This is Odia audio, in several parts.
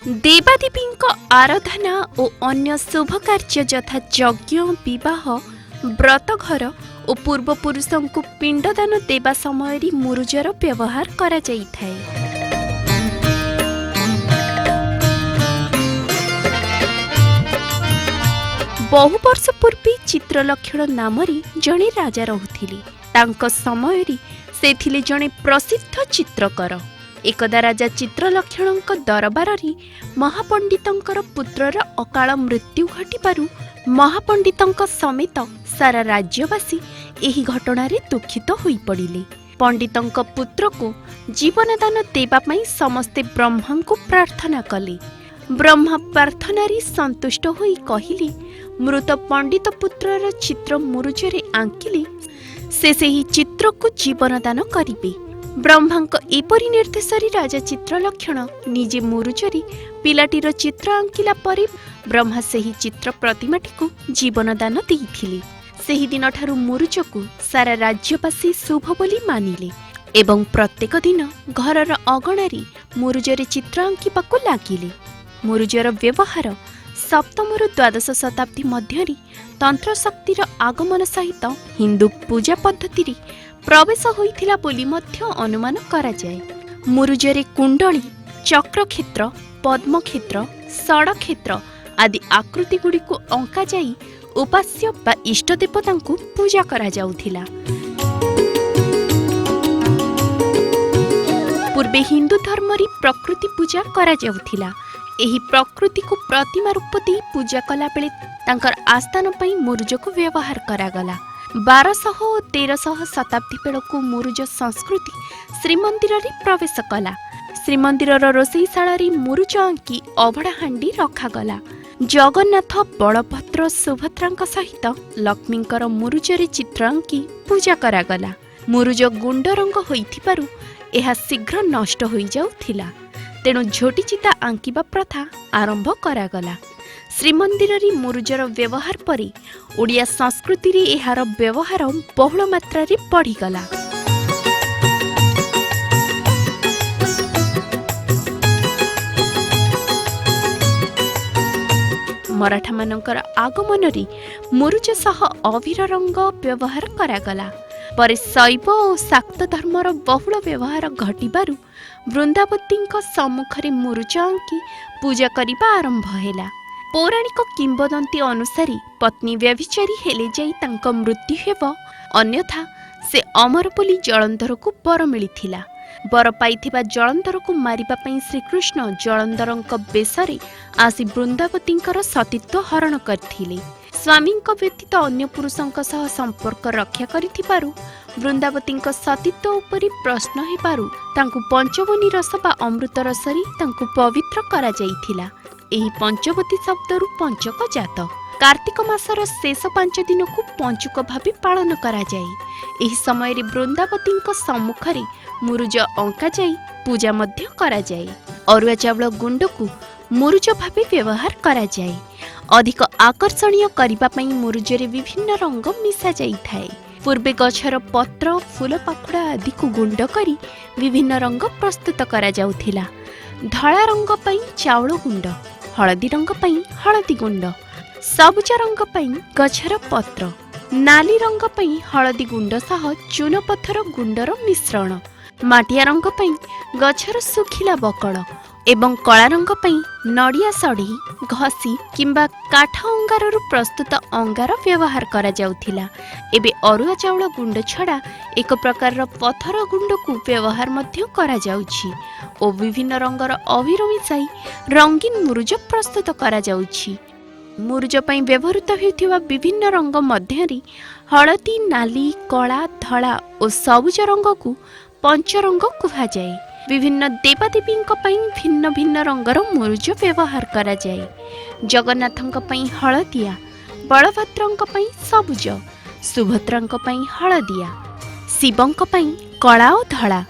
ଦେବାଦେବୀଙ୍କ ଆରାଧନା ଓ ଅନ୍ୟ ଶୁଭ କାର୍ଯ୍ୟ ଯଥା ଯଜ୍ଞ, ବିବାହ, ବ୍ରତଘର ଓ ପୂର୍ବପୁରୁଷଙ୍କୁ ପିଣ୍ଡଦାନ ଦେବା ସମୟରେ ମୁରୁଜର ବ୍ୟବହାର କରାଯାଇଥାଏ। ବହୁ ବର୍ଷ ପୂର୍ବେ ଚିତ୍ରଲକ୍ଷଣ ନାମରେ ଜଣେ ରାଜା ରହୁଥିଲେ। ତାଙ୍କ ସମୟରେ ସେ ଥିଲେ ଜଣେ ପ୍ରସିଦ୍ଧ ଚିତ୍ରକର। ଏକଦା ରାଜା ଚିତ୍ରଲକ୍ଷଣଙ୍କ ଦରବାରରେ ମହାପଣ୍ଡିତଙ୍କର ପୁତ୍ରର ଅକାଳ ମୃତ୍ୟୁ ଘଟିବାରୁ ମହାପଣ୍ଡିତଙ୍କ ସମେତ ସାରା ରାଜ୍ୟବାସୀ ଏହି ଘଟଣାରେ ଦୁଃଖିତ ହୋଇପଡ଼ିଲେ। ପଣ୍ଡିତଙ୍କ ପୁତ୍ରକୁ ଜୀବନଦାନ ଦେବା ପାଇଁ ସମସ୍ତେ ବ୍ରହ୍ମାଙ୍କୁ ପ୍ରାର୍ଥନା କଲେ। ବ୍ରହ୍ମା ପ୍ରାର୍ଥନାରେ ସନ୍ତୁଷ୍ଟ ହୋଇ କହିଲେ, ମୃତ ପଣ୍ଡିତ ପୁତ୍ରର ଚିତ୍ର ମୁରୁଜରେ ଆଙ୍କିଲେ ସେ ସେହି ଚିତ୍ରକୁ ଜୀବନଦାନ କରିବେ। ବ୍ରହ୍ମାଙ୍କ ଏପରି ନିର୍ଦ୍ଦେଶରେ ରାଜା ଚିତ୍ରଲକ୍ଷଣ ନିଜେ ମୁରୁଜରେ ପିଲାଟିର ଚିତ୍ର ଆଙ୍କିଲା ପରେ ବ୍ରହ୍ମା ସେହି ଚିତ୍ର ପ୍ରତିମାଟିକୁ ଜୀବନଦାନ ଦେଇଥିଲେ। ସେହିଦିନଠାରୁ ମୁରୁଜକୁ ସାରା ରାଜ୍ୟବାସୀ ଶୁଭ ବୋଲି ମାନିଲେ ଏବଂ ପ୍ରତ୍ୟେକ ଦିନ ଘରର ଅଗଣାରେ ମୁରୁଜରେ ଚିତ୍ର ଆଙ୍କିବାକୁ ଲାଗିଲେ। ମୁରୁଜର ବ୍ୟବହାର ସପ୍ତମରୁ ଦ୍ୱାଦଶ ଶତାବ୍ଦୀ ମଧ୍ୟରେ ତନ୍ତ୍ରଶକ୍ତିର ଆଗମନ ସହିତ ହିନ୍ଦୁ ପୂଜା ପଦ୍ଧତିରେ ପ୍ରବେଶ ହୋଇଥିଲା ବୋଲି ମଧ୍ୟ ଅନୁମାନ କରାଯାଏ। ମୁରୁଜରେ କୁଣ୍ଡଳୀ, ଚକ୍ରକ୍ଷେତ୍ର, ପଦ୍ମକ୍ଷେତ୍ର, ଷଡ଼କ୍ଷେତ୍ର ଆଦି ଆକୃତିଗୁଡ଼ିକୁ ଅଙ୍କାଯାଇ ଉପାସ୍ୟ ବା ଇଷ୍ଟ ଦେବତାଙ୍କୁ ପୂଜା କରାଯାଉଥିଲା। ପୂର୍ବେ ହିନ୍ଦୁ ଧର୍ମରେ ପ୍ରକୃତି ପୂଜା କରାଯାଉଥିଲା। ଏହି ପ୍ରକୃତିକୁ ପ୍ରତିମା ରୂପ ଦେଇ ପୂଜା କଲାବେଳେ ତାଙ୍କର ଆସ୍ଥାନ ପାଇଁ ମୁରୁଜକୁ ବ୍ୟବହାର କରାଗଲା। 1200 ଓ 1300 ଶତାବ୍ଦୀ ବେଳକୁ ମୁରୁଜ ସଂସ୍କୃତି ଶ୍ରୀମନ୍ଦିରରେ ପ୍ରବେଶ କଲା। ଶ୍ରୀମନ୍ଦିରର ରୋଷେଇଶାଳରେ ମୁରୁଜ ଆଙ୍କି ଅଭଡ଼ା ହାଣ୍ଡି ରଖାଗଲା। ଜଗନ୍ନାଥ, ବଳଭଦ୍ର, ସୁଭଦ୍ରାଙ୍କ ସହିତ ଲକ୍ଷ୍ମୀଙ୍କର ମୁରୁଜରେ ଚିତ୍ର ଆଙ୍କି ପୂଜା କରାଗଲା। ମୁରୁଜ ଗୁଣ୍ଡ ରଙ୍ଗ ହୋଇଥିବାରୁ ଏହା ଶୀଘ୍ର ନଷ୍ଟ ହୋଇଯାଉଥିଲା, ତେଣୁ ଝୋଟିଚିତା ଆଙ୍କିବା ପ୍ରଥା ଆରମ୍ଭ କରାଗଲା। ଶ୍ରୀମନ୍ଦିରରେ ମୁରୁଜର ବ୍ୟବହାର ପରେ ଓଡ଼ିଆ ସଂସ୍କୃତିରେ ଏହାର ବ୍ୟବହାର ବହୁଳ ମାତ୍ରାରେ ବଢ଼ିଗଲା। ମରାଠାମାନଙ୍କର ଆଗମନରେ ମୁରୁଜ ସହ ଅବିର ରଙ୍ଗ ବ୍ୟବହାର କରାଗଲା। ପରେ ଶୈବ ଓ ଶାକ୍ତ ଧର୍ମର ବହୁଳ ବ୍ୟବହାର ଘଟିବାରୁ ବୃନ୍ଦାବତୀଙ୍କ ସମ୍ମୁଖରେ ମୁରୁଜ ଆଙ୍କି ପୂଜା କରିବା ଆରମ୍ଭ ହେଲା। ପୌରାଣିକ କିମ୍ବଦନ୍ତୀ ଅନୁସାରେ ପତ୍ନୀ ବ୍ୟଭିଚାରୀ ହେଲେ ଯାଇ ତାଙ୍କ ମୃତ୍ୟୁ ହେବ, ଅନ୍ୟଥା ସେ ଅମର ବୋଲି ଜଳନ୍ଧରକୁ ବର ମିଳିଥିଲା। ବର ପାଇଥିବା ଜଳନ୍ଧରକୁ ମାରିବା ପାଇଁ ଶ୍ରୀକୃଷ୍ଣ ଜଳନ୍ଧରଙ୍କ ବେଶରେ ଆସି ବୃନ୍ଦାବତୀଙ୍କର ସତୀତ୍ୱ ହରଣ କରିଥିଲେ। ସ୍ୱାମୀଙ୍କ ବ୍ୟତୀତ ଅନ୍ୟ ପୁରୁଷଙ୍କ ସହ ସମ୍ପର୍କ ରକ୍ଷା କରିଥିବାରୁ ବୃନ୍ଦାବତୀଙ୍କ ସତୀତ୍ୱ ଉପରେ ପ୍ରଶ୍ନ ହେବାରୁ ତାଙ୍କୁ ପଞ୍ଚବନୀ ରସ ବା ଅମୃତ ରସରେ ତାଙ୍କୁ ପବିତ୍ର କରାଯାଇଥିଲା। ଏହି ପଞ୍ଚବତୀ ଶବ୍ଦରୁ ପଞ୍ଚକ ଜାତ। କାର୍ତ୍ତିକ ମାସର ଶେଷ 5 ଦିନକୁ ପଞ୍ଚୁକ ଭାବେ ପାଳନ କରାଯାଏ। ଏହି ସମୟରେ ବୃନ୍ଦାବତୀଙ୍କ ସମ୍ମୁଖରେ ମୁରୁଜ ଅଙ୍କାଯାଇ ପୂଜା ମଧ୍ୟ କରାଯାଏ। ଅରୁଆ ଚାଉଳ ଗୁଣ୍ଡକୁ ମୁରୁଜ ଭାବେ ବ୍ୟବହାର କରାଯାଏ। ଅଧିକ ଆକର୍ଷଣୀୟ କରିବା ପାଇଁ ମୁରୁଜରେ ବିଭିନ୍ନ ରଙ୍ଗ ମିଶାଯାଇଥାଏ। ପୂର୍ବେ ଗଛର ପତ୍ର, ଫୁଲ ପାଖୁଡ଼ା ଆଦିକୁ ଗୁଣ୍ଡ କରି ବିଭିନ୍ନ ରଙ୍ଗ ପ୍ରସ୍ତୁତ କରାଯାଉଥିଲା। ଧଳା ରଙ୍ଗ ପାଇଁ ଚାଉଳ ଗୁଣ୍ଡ, ହଳଦୀ ରଙ୍ଗ ପାଇଁ ହଳଦୀ ଗୁଣ୍ଡ, ସବୁଜ ରଙ୍ଗ ପାଇଁ ଗଛର ପତ୍ର, ନାଲି ରଙ୍ଗ ପାଇଁ ହଳଦୀ ଗୁଣ୍ଡ ସହ ଚୂନ ପଥର ଗୁଣ୍ଡର ମିଶ୍ରଣ, ମାଟିଆ ରଙ୍ଗ ପାଇଁ ଗଛର ଶୁଖିଲା ବକଳ ଏବଂ କଳା ରଙ୍ଗ ପାଇଁ ନଡ଼ିଆ ସଢ଼େଇ, ଘଷି କିମ୍ବା କାଠ ଅଙ୍ଗାରରୁ ପ୍ରସ୍ତୁତ ଅଙ୍ଗାର ବ୍ୟବହାର କରାଯାଉଥିଲା। ଏବେ ଅରୁଆ ଚାଉଳ ଗୁଣ୍ଡ ଛଡ଼ା ଏକ ପ୍ରକାରର ପଥର ଗୁଣ୍ଡକୁ ବ୍ୟବହାର ମଧ୍ୟ କରାଯାଉଛି ଓ ବିଭିନ୍ନ ରଙ୍ଗର ଅବିର ମିଶାଇ ରଙ୍ଗୀନ ମୁରୁଜ ପ୍ରସ୍ତୁତ କରାଯାଉଛି। ମୁରୁଜ ପାଇଁ ବ୍ୟବହୃତ ହେଉଥିବା ବିଭିନ୍ନ ରଙ୍ଗ ମଧ୍ୟରେ ହଳଦୀ, ନାଲି, କଳା, ଧଳା ଓ ସବୁଜ ରଙ୍ଗକୁ ପଞ୍ଚରଙ୍ଗ କୁହାଯାଏ। ବିଭିନ୍ନ ଦେବାଦେବୀଙ୍କ ପାଇଁ ଭିନ୍ନ ଭିନ୍ନ ରଙ୍ଗର ମୁରୁଜ ବ୍ୟବହାର କରାଯାଏ। ଜଗନ୍ନାଥଙ୍କ ପାଇଁ ହଳଦିଆ, ବଳଭଦ୍ରଙ୍କ ପାଇଁ ସବୁଜ, ସୁଭଦ୍ରାଙ୍କ ପାଇଁ ହଳଦିଆ, ଶିବଙ୍କ ପାଇଁ କଳା ଓ ଧଳା,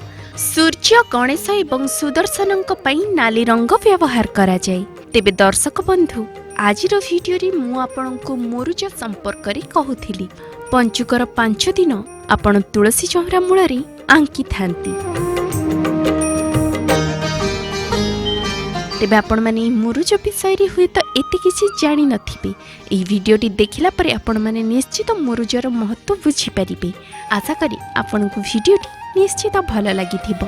ସୂର୍ଯ୍ୟ, ଗଣେଶ ଏବଂ ସୁଦର୍ଶନଙ୍କ ପାଇଁ ନାଲି ରଙ୍ଗ ବ୍ୟବହାର କରାଯାଏ। ତେବେ ଦର୍ଶକ ବନ୍ଧୁ, ଆଜିର ଭିଡ଼ିଓରେ ମୁଁ ଆପଣଙ୍କୁ ମୁରୁଜ ସମ୍ପର୍କରେ କହୁଥିଲି। ପଞ୍ଚୁକର 5 ଦିନ ଆପଣ ତୁଳସୀ ଚଉରା ମୂଳରେ ଆଙ୍କିଥାନ୍ତି। ତେବେ ଆପଣମାନେ ଏହି ମୁରୁଜ ବିଷୟରେ ହୁଏତ ଏତେ କିଛି ଜାଣିନଥିବେ। ଏହି ଭିଡ଼ିଓଟି ଦେଖିଲା ପରେ ଆପଣମାନେ ନିଶ୍ଚିତ ମୁରୁଜର ମହତ୍ତ୍ୱ ବୁଝିପାରିବେ। ଆଶା କରି ଆପଣଙ୍କୁ ଭିଡ଼ିଓଟି ନିଶ୍ଚିତ ଭଲ ଲାଗିଥିବ।